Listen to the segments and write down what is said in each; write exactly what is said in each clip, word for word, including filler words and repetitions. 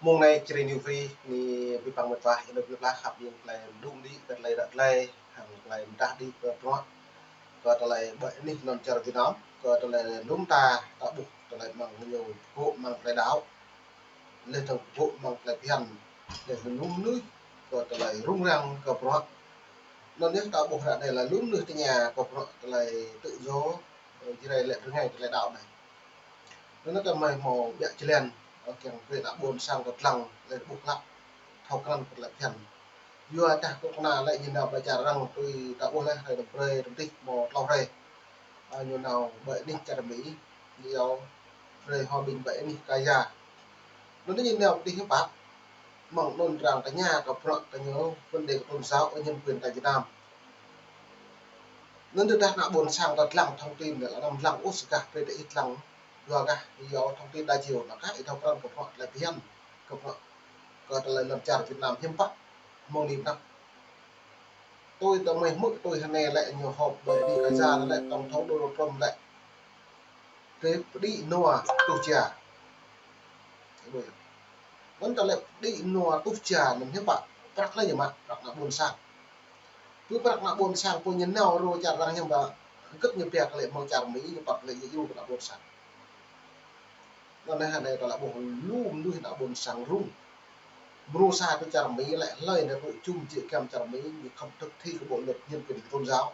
Mông anai Jrai New Free, anai abih bang mĕt wa, ih nao pơblah khăp ƀing tơlơi lŭm đĭ, kơ tơlơi ră tơlơi, hăng tơlơi mơdah đĭ kơ bruă, kơ tơlơi ƀơi anih lŏn čar Việt Nam, kơ tơlơi lŭm ta, ta ƀuh tơlơi mơ̆ng ñu pơgô̆ mơ̆ng tơlơi đaŏ, laih dơ̆ng pơgô̆ mơ̆ng tơlơi phiăn, laih anŭn mơnuih, kơ tơlơi rŭng răng kơ bruă. Anŭn yơh ta ƀuh ră anai lĕ lŭm mơnuih tơña kơ bruă tơlơi tự do, ơ, Jrai lĕ rơngai tơlơi đaŏ anai. Anŭn ta mơi hmâo ƀiă jơlan, ơ, kiăng brơi ană ƀôn sang ta lăng, lĕ ƀuh klă, thâo krăn kơ tơlơi phiăn. Yua dah kơ kơna lĕ ñu nao pơ čar arăng tui ta ƀuh laih, hrơi anŭn brơi tơm tih hmâo tlâo hrơi. Ơ, ñu nao ƀơi anih čar Mi, ñu yua brơi hòa bình ƀơi anih Gaza. Anŭn ñu nao pơ tih hiư̆m pă, mơ̆ng anŭn arăng tơña kơ bruă kơ ñu, vấn đề kơ tôn giáo, ơ, nhân quyền tại Việt Nam. Anŭn tơdah ană ƀôn sang ta lăng thông tin, lĕ anăm lăng ôh, sơgah brơi ta ih lăng, yua gah, yua thông tin đa chiều, anŭn kah ih thâo krăn kơ bruă tơlơi phiăn, kơ bruă, kơ tơlơi lŏn čar Việt Nam hiư̆m pă, mơ̆ng anai pơ anăp. Tui ta mơi hmư̆ tui hrơi anai lĕ ñu họp ƀơi anih Gaza lĕ tổng thống Donald Trump lĕ brơi pơđĭ nua tuh čia. Anŭn ta lĕ pơđĭ nua tuh čia anŭn hiư̆m pă, prăk lĕ ñu mă, prăk ană ƀôn sang. Pơ prăk ană ƀôn sang pô ñu nao rô čar arăng hiư̆m pă, hơget ñu pia kơ lĕ mơ̆ng čar Mi, ñu păt lĕ ñu iâu kơ ană ƀôn sang. Anŭn anai hrơi anai ta lĕ ƀuh lu mơnuih ană ƀôn sang rŭng. Mrô sa tơ čar Mi lĕ hlơi anai tŭ jum jĕ giăm čar Mi, ñu khŏm thực thi kơ bộ luật nhân quyền tôn giáo.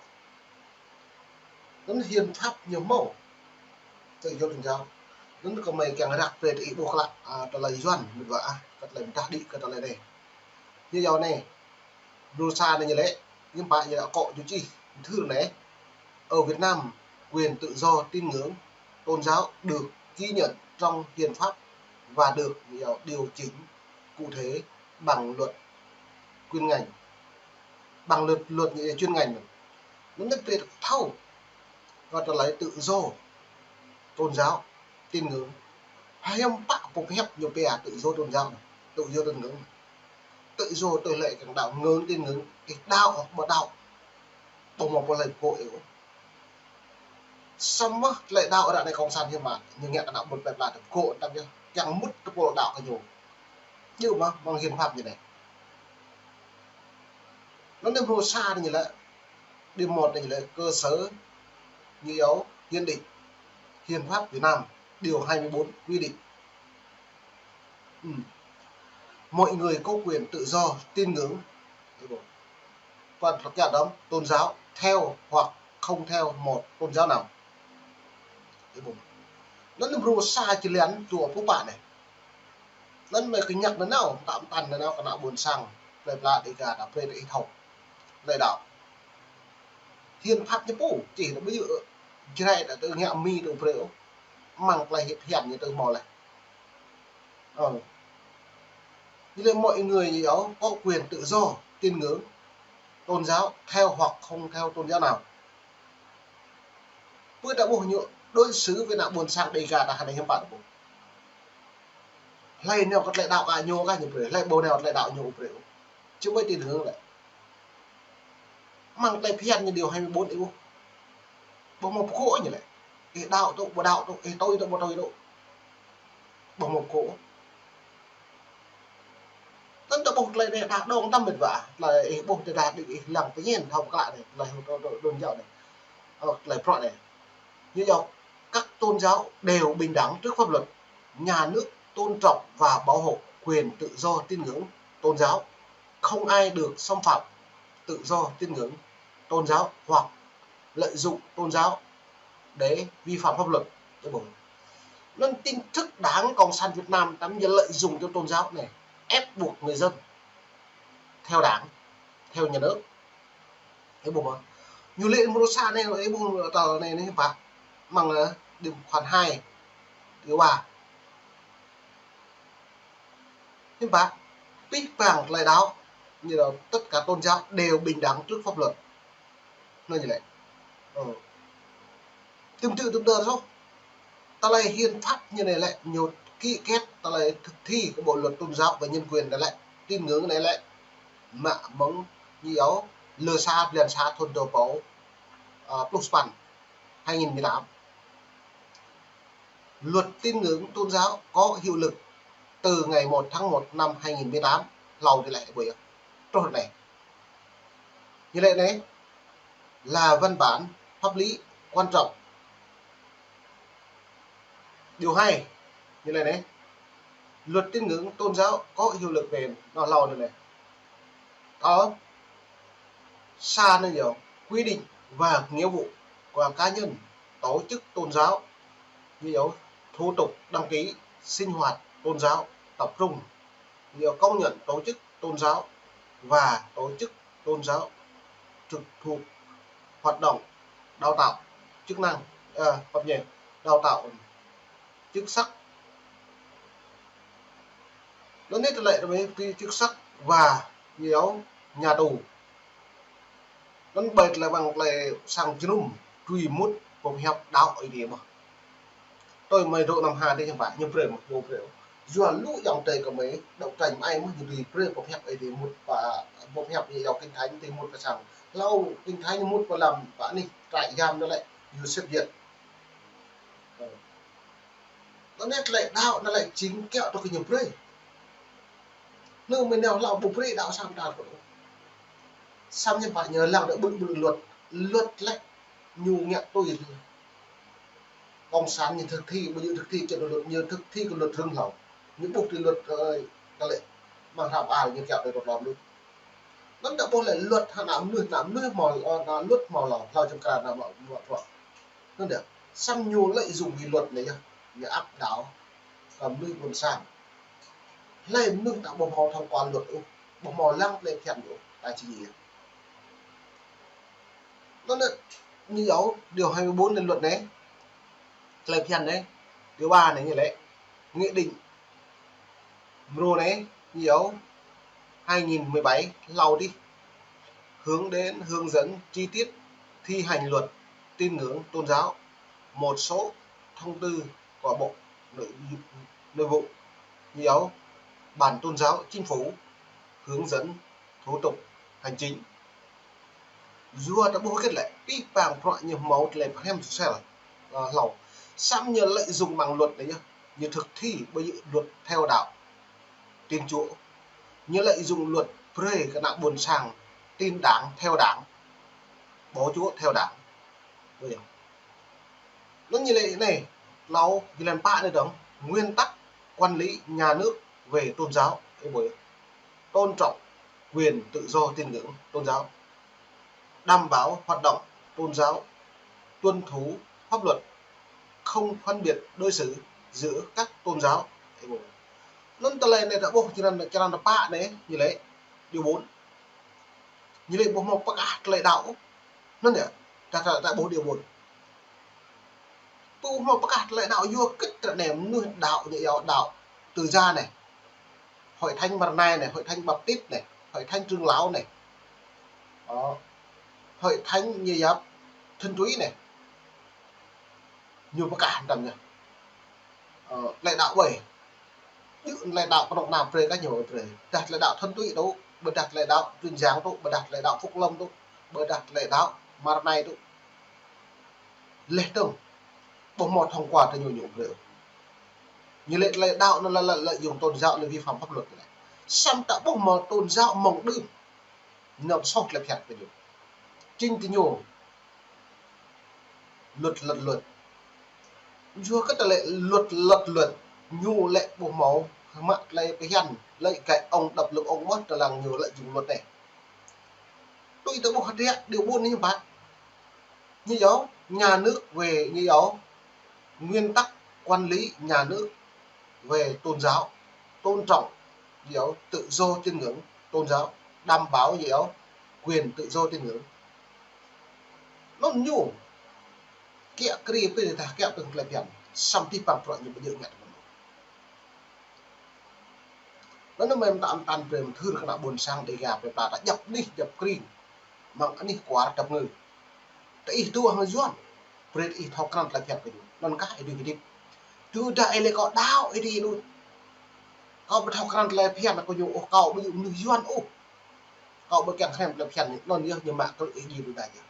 Anŭn hiến pháp ñu hmâo tự do tôn giáo. Anŭn kơ mơi kiăng răk brơi ta ih ƀuh klă, a, tơlơi Yuan, mĕt wa ah, kơ tơlơi mơdah đĭ, kơ tơlơi anai. Ñu yua anai, mrô sa anai ñu lĕ, hiư̆m pă ñu lĕ akŏ ñu čih, thưa anai, ở Việt Nam, quyền tự do tín ngưỡng, tôn giáo được ghi nhận trong hiến pháp và được, ñu yua, điều chỉnh cụ thể bằng luật chuyên ngành, bằng luật, luật chuyên ngành. Anŭn ta brơi ta thâo kơ tơlơi tự do tôn giáo, tín ngưỡng. Hiư̆m pă pô pơhiăp ñu pia tự do tôn giáo anai, tự do tín ngưỡng. Tự do tui lĕ kiăng đaŏ ngưỡng tín ngưỡng, ih đaŏ hŏk ƀu đaŏ, ƀu hmâo pô hlơi pơgô̆ ih ôh. Samơ̆ tơlơi đaŏ ră anai kông sản hiư̆m mă, ñu ngă kơ ană ƀôn plơi pla ta pơgô̆ tăm yơh, kiăng mŭt tơpul đaŏ kơ ñu. Djơ̆ mơ̆, mơ̆ng hiến pháp ñu anai. Anŭn anai mrô sa anai ñu lĕ, điều một anai ñu lĕ cơ sở, ñu yua hiến định, hiến pháp Việt Nam, điều hai mươi bốn quy định. Ừm. Mọi người có quyền tự do tín ngưỡng, quan trọng đó, tôn giáo, theo hoặc không theo một tôn giáo nào. Anŭn anai mrô sa čih lĕ anŭn dua pluh pă anai. Anŭn mơi kơñăk nanao, tăm tăn nanao kơ ană ƀôn sang, plơi pla Dêga ta brơi ta ih thâo. Tơlơi đaŏ. Hiến pháp ñu pô, čih anŭn ƀu djơ̆, Jrai ta tơ ngă Mi tơ brơi ôh. Mơ̆ng tơlơi hiến pháp ñu tơ hmâo laih. Ơ. Như là mọi người, ñu yua, có quyền tự do tín ngưỡng, tôn giáo, theo hoặc không theo tôn giáo nào. Pơ ta ƀuh ñu đối xử với ană ƀôn sang Dêga ta hrơi anai hiư̆m pă ta ƀuh. Hlơi nao kơ tơlơi đaŏ kơ ñu kah ñu brơi, hlơi ƀu nao kơ tơlơi đaŏ ñu brơi. Chứ ƀu tin hư̆ng lĕ. Mơ̆ng tơlơi phiăn ñu điều hai mươi bốn ih ƀuh. Ƀu hmâo pơgô̆ ñu lĕ. Ih đaŏ tŭ, ƀu đaŏ tŭ, ih tui tŭ, ƀu tui tŭ. Ƀu hmâo pơgô̆. Anŭn ta ƀuh tơlơi anai đaŏ dơ̆ng tăm mĕt wa. Tơlơi ih ƀuh tơdah đĭ ih lăng pơñen thâo pơklă anai, tơlơi hơdôm, hơdôm, hơdôm djơ̆ anai. Ơ, tơlơi prŏ anai. Ñu yua các tôn giáo đều bình đẳng trước pháp luật. Nhà nước tôn trọng và bảo hộ quyền tự do tín ngưỡng, tôn giáo. Không ai được xâm phạm tự do tín ngưỡng, tôn giáo hoặc lợi dụng tôn giáo để vi phạm pháp luật. Anŭn chính thức Đảng Cộng sản Việt Nam tăm ñu lợi dụng cho tôn giáo anai, ép buộc người dân theo đảng, theo nhà nước. Ih ƀuh mơ̆? Ñu lĕ mrô sa anai, ih ƀuh tơlơi anai, anai hiư̆m pă. Mơ̆ng, ơ, điều khoản hai, điều ba. Hiư̆m pă? Abih bang tơlơi đaŏ, ñu yua, tất cả tôn giáo đều bình đẳng trước pháp luật. Anŭn ñu lĕ. Ơ. Tơm tư̆ tơm đơr soh. Tơlơi hiến pháp ñu anai lĕ, ñu ký kết tơlơi thực thi kơ bộ luật tôn giáo và nhân quyền anai lĕ, tín ngưỡng anai lĕ. Mă mơ̆ng ñu yua lơ sa blan sa thun dua rơbâo, ơ, pluh sapăn, hai nghìn mười tám. Luật tín ngưỡng tôn giáo có hiệu lực từ ngày một tháng một năm hai nghìn mười tám, hlâo dih lĕ ƀơi yơh. Truh anai. Ñu lĕ anai là văn bản pháp lý quan trọng. Điều hai, ñu lĕ anai, luật tín ngưỡng tôn giáo có hiệu lực về, anŭn hlâo anai. Tal sa anai yơh, quy định và nghĩa vụ của cá nhân, tổ chức tôn giáo, ñu yơh, thủ tục đăng ký sinh hoạt tôn giáo tập trung, ñu yơh, công nhận tổ chức tôn giáo và tổ chức tôn giáo trực thuộc hoạt động đào tạo chức năng, à, pháp nhân, đào tạo chức sắc. Anŭn anai tơlơi tơlơi chức sắc và ñu yơh nhà tù. Anŭn ƀơi tơlơi ƀăng tơlơi sang jơnum tui mŭt boh hiăp đaŏ Ơi Adai mơ̆n. Tui mơi dŏ năm ha dih hiư̆m pă, ñu brơi mơ̆n, ñu brơi. Yua lu ayŏng adơi kơ mơi, đŏk trănh mơai mơ̆n, ñu brơi boh hiăp Ơi Adai mŭt pơ, boh hiăp ñu yơh Kinh Thánh tui mŭt pơ sang. Hlâo Kinh Thánh mŭt pơ lăm, pơ anih trại giam anŭn lĕ, ñu sĭt yơh. Anŭn anai tơlơi đaŏ anŭn lĕ jing kiăo tui kơ ñu brơi. Anŭn mơi nao hlâo ƀu brơi đaŏ sang ta kơ. Samơ̆ ñu pă ñu lăng đaŏ ƀu ƀu luật. Luật lĕ ñu ngă tui. Cộng sản ñu thực thi, ƀu djơ̆ thực thi kơ luật, ñu thực thi kơ luật rơ̆ng hlâo. Ñu ƀuh tui luật, ơ, tơlơi mơ̆ng hră ƀar ñu kiăo tui luật lŏm đôč. Anŭn đaŏ ƀuh lĕ luật hă ană mơnuih, ană mơnuih hmâo, ơ, ană luật hmâo hlâo, hlâo čơkra ană mă, mă truă. Anŭn đaŏ, samơ̆ ñu lợi dụng kơ luật anai yơh, ñu áp đảo kơ mơnuih ƀôn sang. Hlơi mơnuih ta ƀu hmâo thông qua luật ôh, ƀu hmâo lăng tơlơi phiăn ôh, ta či yơh. Anŭn đaŏ, ñu yơh, điều hai mươi bốn anai luật anai, tơlơi phiăn anai, điều ba anai ñu lĕ, nghị định mrô anai, ñu yơh, hai nghìn mười bảy hlâo dih, hướng đến hướng dẫn chi tiết thi hành luật tín ngưỡng tôn giáo, một số thông tư của Bộ Nội, Nội vụ, ñu yơh, bản tôn giáo chính phủ, hướng dẫn thủ tục hành chính. Yua ta ƀuh hơget lĕ, pih pang bruă ñu hmâo tơlơi pơhrăm sel, ơ, hlâo. Samơ̆ ñu lợi dụng mơ̆ng luật anai yơh, ñu thực thi ƀu djơ̆ luật theo đạo Thiên Chúa. Ñu lợi dụng luật brơi kơ ană ƀôn sang tin đảng theo đảng, bỏ Chúa theo đảng. Ƀu djơ̆. Anŭn ñu lĕ anai, hlâo jơlan pă anai dơ̆ng, nguyên tắc quản lý nhà nước về tôn giáo, ơ, ƀu djơ̆. Tôn trọng quyền tự do tín ngưỡng tôn giáo, đảm bảo hoạt động tôn giáo tuân thủ pháp luật, không phân biệt đối xử giữa các tôn giáo. Anŭn tơlơi anai ta ƀuh črăn, črăn pă anai, ñu lĕ, điều bốn. Ñu lĕ ƀu hmâo pơkah tơlơi đaŏ. Anŭn yơh, ta, ta, ta ƀuh điều bốn. Ƀu hmâo pơkah tơlơi đaŏ yua hơget ră anai mơnuih đaŏ ñu yơh đaŏ tư gia anai. Hội thánh Maranai anai, Hội thánh Baptist anai, Hội thánh Trưởng Lão anai. Ơ, Hội thánh ñu yap Thuần Túy anai. Ñu pơkah tăm ñu. Ơ, tơlơi đaŏ ƀơi. Djơ̆ tơlơi đaŏ kơnuk kơna brơi kơ ñu brơi. Dah tơlơi đaŏ Thuần Túy tŭ, ƀôdah tơlơi đaŏ Truyền Giảng tŭ, ƀôdah tơlơi đaŏ Phúc Lâm tŭ, ƀôdah tơlơi đaŏ Maranai tŭ. Leh dơ̆ng, ƀu hmâo thông qua tơ ñu ñu brơi. Ñu lĕ tơlơi đaŏ anŭn lĕ, lĕ, lợi dụng tôn giáo lĕ vi phạm pháp luật lĕ. Samơ̆ ta ƀu hmâo tôn giáo mơ̆ng đưm. Ñu soh tơlơi phiăn kơ ñu. Chính tơ ñu luật, luật, luật. Yua kơ tơlơi luật, luật, luật. Ñu lĕ ƀu hmâo mă tơlơi phiăn, lĕ kơ ông độc lập ông mơ̆n tơlơi ñu lợi dụng luật anai. Tui ta ƀuh hơdră, điều bốn anai hiư̆m pă. Ñu yơh, nhà nước về, ñu yơh, nguyên tắc quản lý nhà nước về tôn giáo, tôn trọng, ñu yơh, tự do tín ngưỡng tôn giáo, đảm bảo, ñu yơh, quyền tự do tín ngưỡng. Anŭn ñu, kiăo kriê pơdah, kiăo pơdah tơlơi phiăn, samơ̆ pih pang bruă ñu ƀu djơ̆ ngă tơmơ̆n. Anŭn mơ̆n ta ăt tăn brơi mơthưr kơ ană ƀôn sang Dêga plơi pla ta djăp anih djăp kring. Mơ̆ng anih kuar djăp ngư. Tơ ih tŭ hăng Yuan. Brơi ih thâo krăn tơlơi phiăn kơ ñu. Anŭn kah ih dưi hơdip. Tơdah ih lĕ kâo đaŏ ih dưi anŭn. Kâo ƀu thâo krăn tơlơi phiăn kơ ñu ôh, kâo ƀu djơ̆ mơnuih Yuan ôh. Kâo ƀu kiăng krăn tơlơi phiăn anŭn yơh ñu mă krư̆ ih djai tơdah yơh.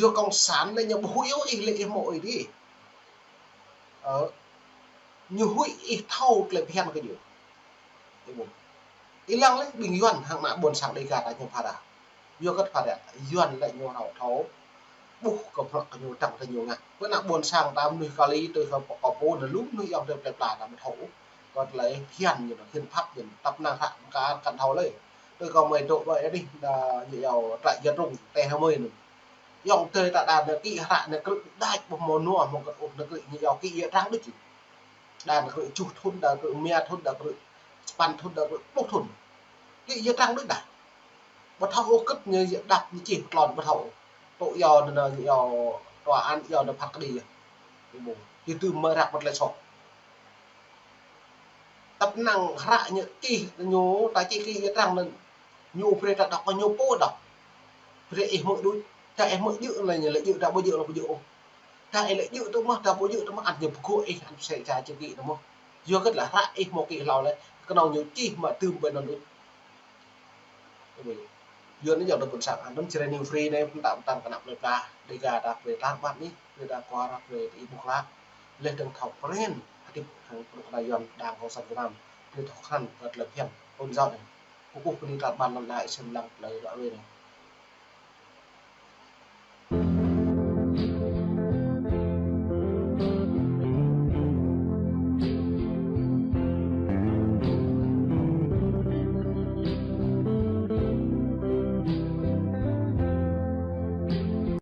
Yua cộng sản anai ñu ƀu huĭ ôh ih lĕ ih hmâo ih dưi. Ơ. Ñu huĭ ih thâo tơlơi phiăn kơ ñu. Ih ƀuh. Ih lăng lĕ ƀing Yuan hăng ană ƀôn sang Đêga ta ñu phara. Yua kơ phara, Yuan lĕ ñu hrâo thâo ƀuh kơ bruă kơ ñu tăng tơ ñu ngă. Kơ ană ƀôn sang ta mơnuih kali tui kơ pô kơ pô anŭn lu mơnuih yŏng tơ plơi pla ta ƀu thâo. Kơ tơlơi phiăn ñu, hiến pháp ñu, tăp năng hră mơka kăn thâo lơi. Tui kơ mơi dŏ ƀơi adih, đa ñu yua trại giam rung, tơ hmơi anŭn. Yŏng tơ ta đa nao kĭ hră nao krư̆ đač ƀu hmâo nua hmâo kơ ôh nao krư̆ ñu yua kĭ yơh trang đôč. Đa nao krư̆ čuh thŭn, đa krư̆ rơma thŭn, đa krư̆ sapăn thŭn, đa krư̆ pluh thŭn. Kĭ yơh trang đôč đa. Ƀu thâo ôh kơ̆t ñu yơh đăp ñu čih tlôn ƀu thâo. Tŏ yua nao, nao yua tòa án yua nao phat kơđi yơh. Ih ƀuh. Ih tŭ mơ̆ răk ƀu tơlơi soh. Tăp năng hră ñu čih ñu, ta čih kĭ yơh trang anŭn. Ñu brơi ta đŏk, ñu pô đŏk. Brơi ih hmư̆ đôč. Ta ih hmư̆ djơ̆ lĕ ñu lĕ djơ̆, ta ƀu djơ̆ lĕ ƀu djơ̆ ôh. Ta ih lĕ djơ̆ tŭ mơ̆, ta ƀu djơ̆ tŭ mơ̆, ăt ñu pơgô̆ ih, ăt pơsĕ ča čih kĭ tŭ mơ̆. Yua kơ lĕ hră ih hmâo kĭ hlâo lĕ, kơnơ̆ng ñu čih mă tŭm ƀơi anŭn đôč. Yua anŭn yơh dŏ ƀôn sang, anŭn Jrai New Free anai pơtă pơtăn kơ ană plơi pla Đêga ta brơi tơlơi ƀuăn anih, brơi ta kuar, brơi ta ih ƀuh klă. Leh dơ̆ng thâo pren, hơdip hăng pơnuk kơna Yuan Đảng Cộng sản Việt Nam, brơi thâo krăn kơ tơlơi phiăn, ôn dŏ anai. Kơkuh bơni tơlơi ƀuăn lăn đa ih sem lăng tơlơi ră ruai anai.